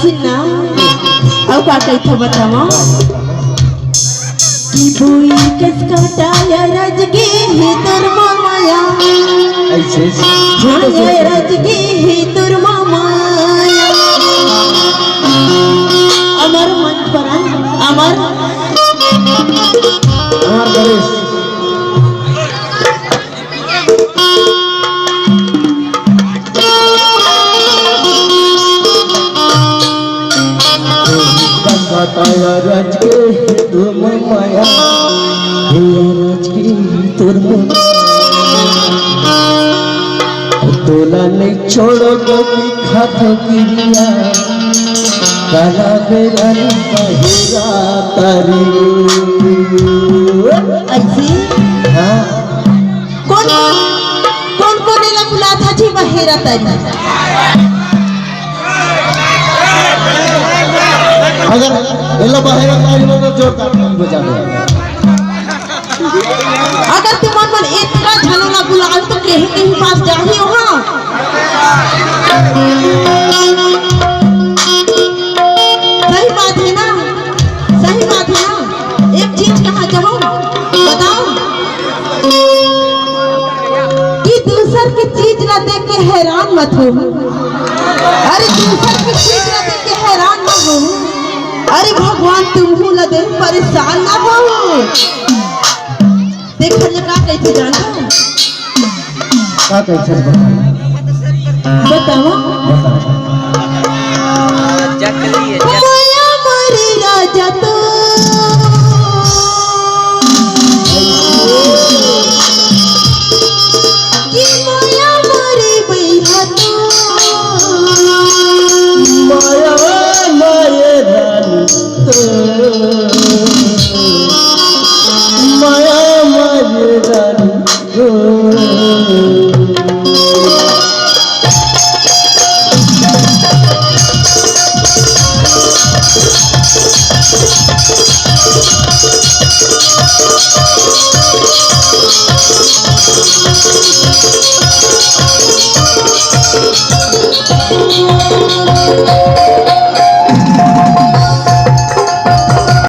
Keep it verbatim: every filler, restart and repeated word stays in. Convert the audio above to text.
सुनना, अउ का कहिथे बतावा? कि बोई कस काटा या रजगे हे तोर माया। ऐसे। हाँ, या रजगे हे तोर माया। अमर मंच पर आए, अमर। अमर गणेश। बताया रज के तुम माया, हे रज के तुम तोला नहीं छोड़ो कभी खातो किरिया, काला बेलन बहिरा तारी। ऐसी? हाँ। कोन, कोन, कोन एला बुलाथा जी बहेरा तरी? अगर एला बहेरा तरी बोले तो जोरदार ताली बजा दो। अगर तुमन मन इतना झन ला बुलाओ तो कहीं कहीं पास जाही हो। सही बात है ना, सही बात है ना। एक चीज कहा चाहूँ, बताओ कि दूसर के चीज ला देख के हैरान मत हो। अरे दूसर के चीज ला देख के हैरान मत हो। अरे भगवान तुमहू ला देख परेशान ना हो। देख भैया का कहिथे जानत हो? का कहिथे बताओ? बताओ। बताओ। माया मोरी राजा तो कि